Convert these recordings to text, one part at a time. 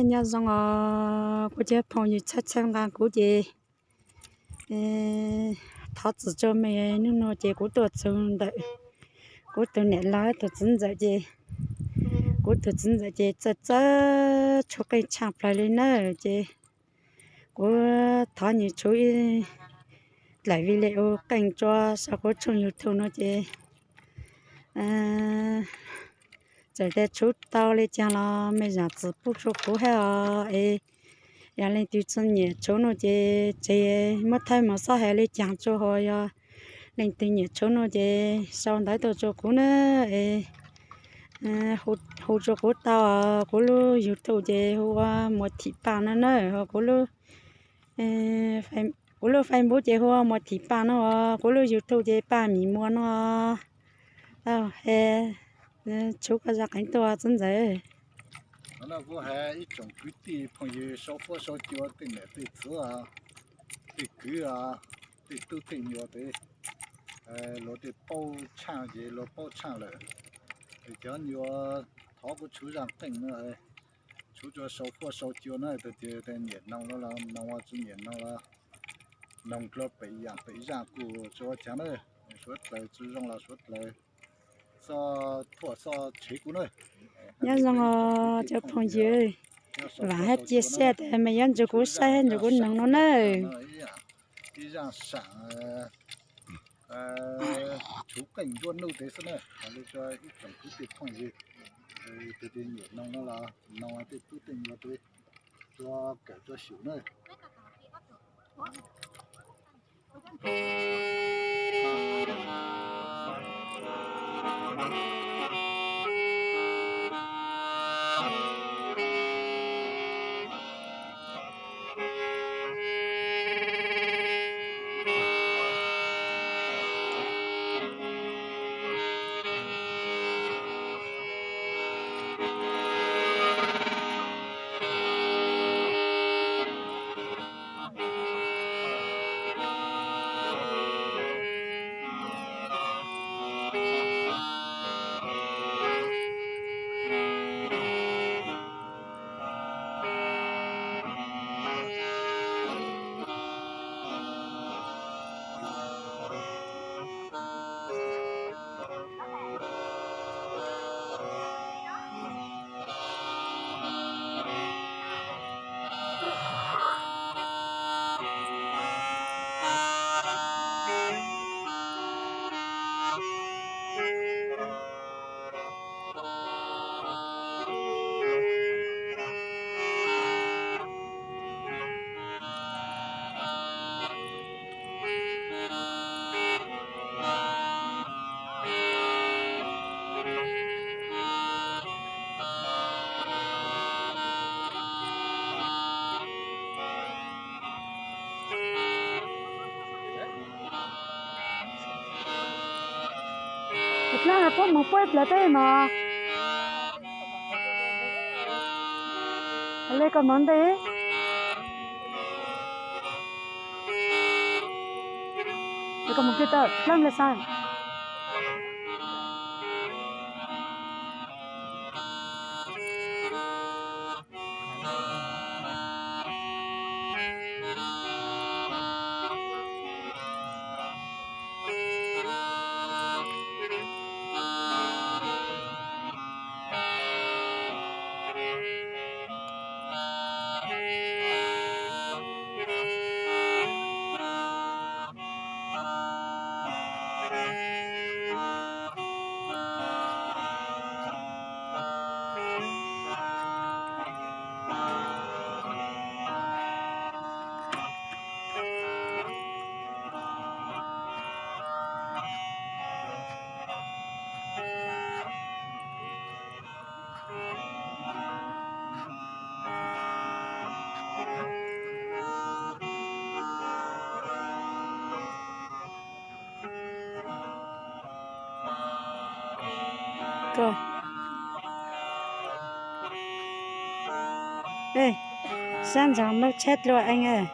Nyob zoo os kuv cov phooj ywg txhawb txhawb nqa kuv ces, thov txim rau me hnub no ces kuv tuaj txog ntawm kuv tus niam laus tus txiv ntxawm ces, kuv tus txiv ntxawm ces txawj txawj tshuab qeej tshaaj plawg li na. Ces kuv thov nyias tshuab ib dlaim video qeej tso saum kuv tshooj YouTube no ces, txawm tias tshuab tau li caag los mej zam txim pub rua kuv hab os. Es yog leej twg tsi nyiam tshuab no ces tseg muab thawb mos xob hais li caag rua, ho yog leej twg nyiam tshuab no ces sau ntawv tuaj rua kuv na. Es hu rua kuv tau, kuv lub YouTube ces hu ua Muas Thim Paj no na, ho kuv lub, kuv lub Facebook ces hu ua Muas Thim Paj no, kuv lub YouTube ces Paj Mim Muas no. Tshuab koj zaj qeej tuaj txiv ntxawm. Kuv has ib tsoom kwv tij phooj ywg sau fuab sau cua tej niam tej txiv, tej kwv, tej tub tej nyuam tes, luag tej paub tshaaj ces luag paub tshaaj lawm. Es cov nyuam thov kuv tshuab zaj qeej no, tshuab rua sau fuab sau cua na, tias nyiam noog los noog, tsi nyiam noog los noog dlua pem yaam pem zaaj kuj tsi ua caag na. Suav dlawg tsi zoo los suav dlawg txhob thuam txhob tshev kuv na. Nyob zoo os cov phooj ywg, vaam hab cia siab tas mej yuav nrug kuv saib hab nrug kuv noog no na. Ib zaaj saam tshuab qeej nruab nuj tes xwb na, has le rua ib tsoom kwv tij phooj ywg, tes nyiam noog no los noog, tej tub tej nyuam tes tso kawm tso xyum na. Dlaab puab moog puab dlaab teb mog. Le koj moog ntej. Le koj moog kiag tau dlaab le xaa. Sab ntsoov lub tsheb dlua eej.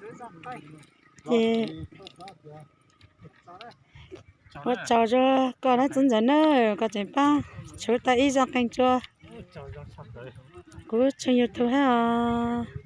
Ces ua tsaug rau koj na txiv ntxawm na, koj tseem pab tshwv tau ib zaj qeej tsua. Kuv tshooj YouTube thiab os.